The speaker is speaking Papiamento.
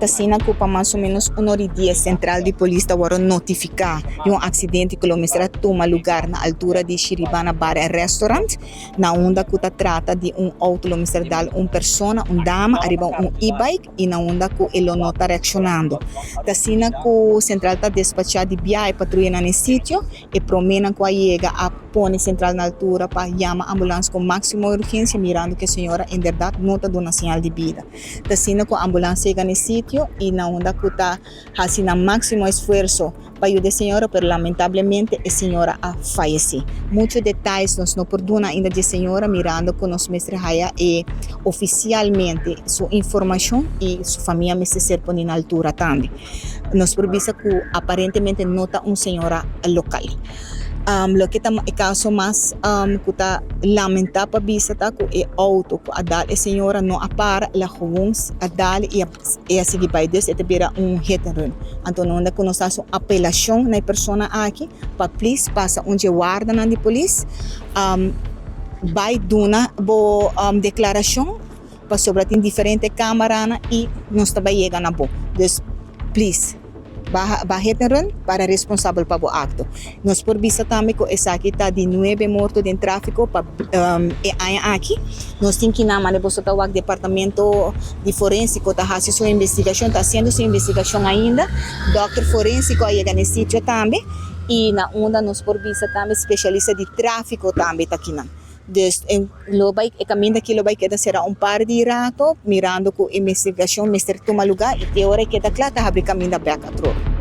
Ta asina ku pa mas o menos un ora i dies sentral di polis ta wòrdu notifiká di un aksidente ku lo mester a tuma lugar na altura di Shiribana Bar en Restaurant, na unda ku ta trata di un outo lo mester dal un persona, un dama, ariba un e-bike i na unda ku e lo no ta reakshonando. Ta asina ku sentral ta despachá di biaha e patruyanan e sitio. E proménan ku a yega a pone sentral na altura pa yama ambulans ku máksimo urgensia mirando ku e señora en bèrdat no ta duna señal di bida. Ta asina ku ambulans yega na e sitio i na unda ku ta hasi nan máksimo esfuerso pa yuda e señora pero lamentablemente e señora a fayesé. Muchu detayes nos no por duna ainda di e señora mirando ku nos mester haya e ofisialmente su informashon i su famia mester ser poni na altura tambe. Nos por bisa ku aparentemente no ta un señora lokal. Loke ta e kaso mas ku ta lamentá pa bisa ta ku e outo ku a dal e señora no a para, el a gewoon a dal i e a sigui bai. Dus e ta bira un hit and run. Anto no unda ku nos ta hasi un apelashon na e persona aki pa plis pasa un dje wardanan di polis bai duna bo deklarashon. Pasobra tin diferente camaranan y nos ta bay yega na bo. Dus please baha ba hit and run para responsabel pa bo acto. Nos por bisa tambe cu esaki ta di nuebe morto den trafico pa e aña aki. Nos tin kinan mane boso ta wak departamento di forensico ta haci su investigacion, ta haciendo su investigacion ainda. Dokter forensico a yega na e sitio tambe y na unda nos por bisa tambe specialista di trafico tambe ta kinan. Dus e lo bai e kaminda aki lo bai keda sera un par di rato mirando ku investigashon mester tuma lugá i te ora e keda kla ta habri kaminda bèk atrobe.